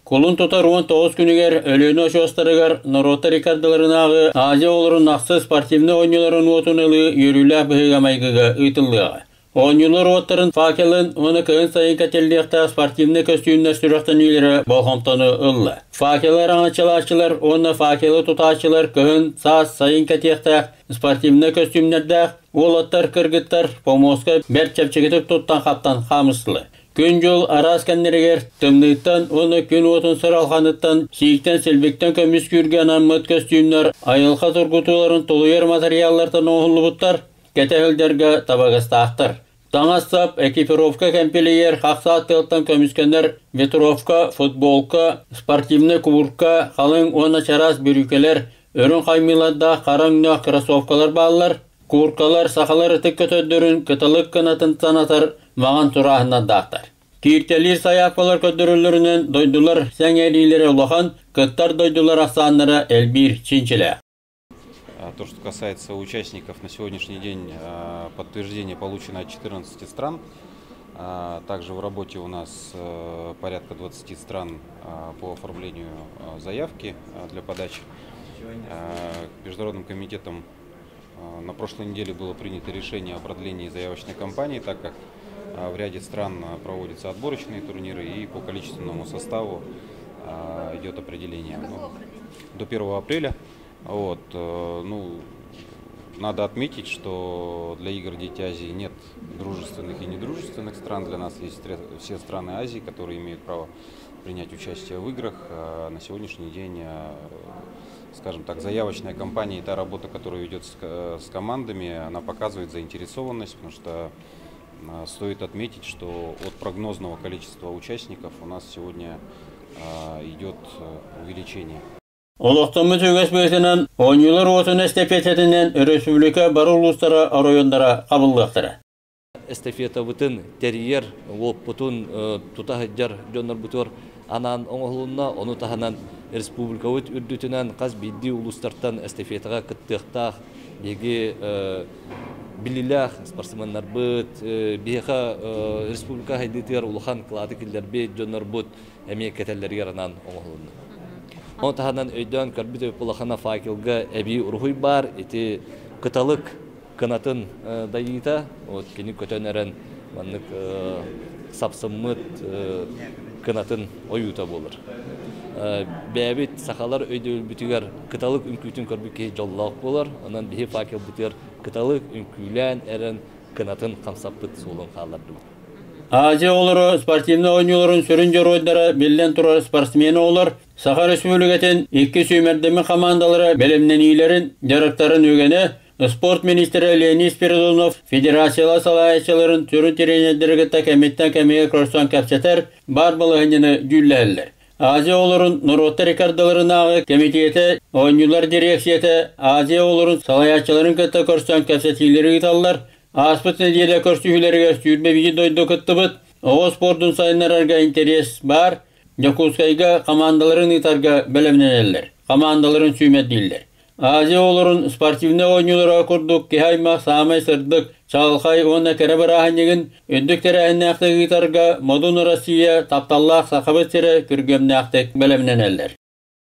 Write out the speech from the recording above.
Кулун тутар 19 күнүгэр Өлүөнэ очуостарыгар норуоттар иккардыларынааҕы Азия оҕолорун ахсыс спортивнай оонньууларын уотун ылыы үөрүүлээх быһыыга-майгыга ыытыллыаҕа. Оонньуулар уоттарын факелын уонна кыһын сайын кэтиллиэхтээх спортивнай көстүүмнэр сүрэхтэниилэрэ болҕомтону ылла. Факелы араҥаччылааччылар уонна факелы тутааччылар кыһын, саас, сайын кэтиэхтээх спортивнай көстүүмнэрдээх уолаттар, кыргыттар помоска бэрт чэпчэкитик туттан-хаптан хаамыстылар. Күн-дьыл араас кэмнэригэр тымныыттан уонна күн уотун сыралҕаныттан, сииктэн-силбиктэн көмүскүүргэ анаммыт көстүүмнэр айылҕа тургутууларын тулуйар матырыйааллартан оҥоһуллубуттар, кэтэ сылдьарга табыгастаахтар. Таҥас-сап, экипировка кэмпилиэр хахсаат тыалтан көмүскэнэр ветровка, футболка, спортивнай куурка, халыҥ уонна чараас бүрүүкэлэр, өрүн хаймыылардаах хара өҥнөөх кроссовкалар бааллар. Кууркалар сахалар ытык көтөрдөрүн кыталык кынатын санатар маҥан сурааһыннардаахтар. Кииртэлиир сайаапкалар көрдөрөллөрүнэн дойдулар сэҥээриилэрэ улахан, кыттар дойдулар ахсааннара элбиир чинчилээх. То, что касается участников, на сегодняшний день подтверждение получено от 14 стран. Также в работе у нас порядка 20 стран по оформлению заявки для подачи. Международным комитетом на прошлой неделе было принято решение о продлении заявочной кампании, так как в ряде стран проводятся отборочные турниры и по количественному составу идет определение. Ну, до 1 апреля. Вот, ну, надо отметить, что для игр «Дети Азии» нет дружественных и недружественных стран. Для нас есть все страны Азии, которые имеют право принять участие в играх. На сегодняшний день, скажем так, заявочная кампания и та работа, которая ведется с командами, она показывает заинтересованность, потому что стоит отметить, что от прогнозного количества участников у нас сегодня идет увеличение. Олохтоммут үгэс быһыытынан оонньуулар уотун эстэпиэтэтинэн өрөспүүбүлүкэ бары улуустара, оройуоннара хабыллыахтара. Эстафетабытын тэрийэр уоппутун тута сылдьар дьоннорбутугар анаан оҥоһулунна. Ону таһынан республикабыт үрдүтүнэн хас биирдии улуустартан эстафетаҕа кыттыахтаах биһиги биллиилээх спортсменнарбыт, биһиэхэ республика сайдыытыгар улахан кылааты киллэрбит дьоннорбут эмиэ кэтэллэригэр анаан оҥоһулунна. Ону таһынан өйдөөн көрбүт улахана факелга эбии уруһуй баар. Ити кыталык кынатын дайыыта, вот кини көтөн эрэн маннык сапсыммыт кынатын ойуута буолар. Бэйэбит сахалар өйдөбүлбүтүгэр кыталык үҥкүүтүн көрбүт киһи дьоллоох буолар. Онон биһи факелбытыгар кыталык үҥкүүлээн эрэн кынатын хамсаппыт суолун хааллардыбыт. Азия оҕолоро спортивнай оонньууларын сүрүн дьоруойдара биллэн турар спортсмен оҕолор Саха Республикатын икки сүүмэрдэммит хамаандалара бэлэмнэниилэрин, дьарыктарын үгэнэ спорт министрэ Леонид Спиридонов федерациялар салайааччыларын сүрүн тренердэри кытта кэмиттэн кэмигэр көрсөн кэпсэтэр, баар балаһыанньаны дьүүллэһэллэр. Азия оҕолорун норуоттар иккардыларынааҕы кэмитиэтэ, оонньуулар дириэксийэтэ Азия оҕолорун салайааччыларын кытта көрсөн кэпсэтиилэри ыыталлар. Ааспыт нэдиэлэ көрсүһүүлэригэр 21 дойду кыттыбыт. Оҕо спордун сайыннарарга интэриэс баар. Дьокуускайга хамаандаларын ыытарга бэлэмнэнэллэр. Хамаандаларын сүүмэрдииллэр. Азия оҕолорун спортивнай оонньуулара курдук киһи аймах саамай сырдык, чаҕылхай уонна кэрэ бырааһынньыгын үрдүк тэрээһиннээхтик ыытарга Модун Россия тапталлаах Сахабыт сирэ күргүөмнээхтик бэлэмнэнэллэр.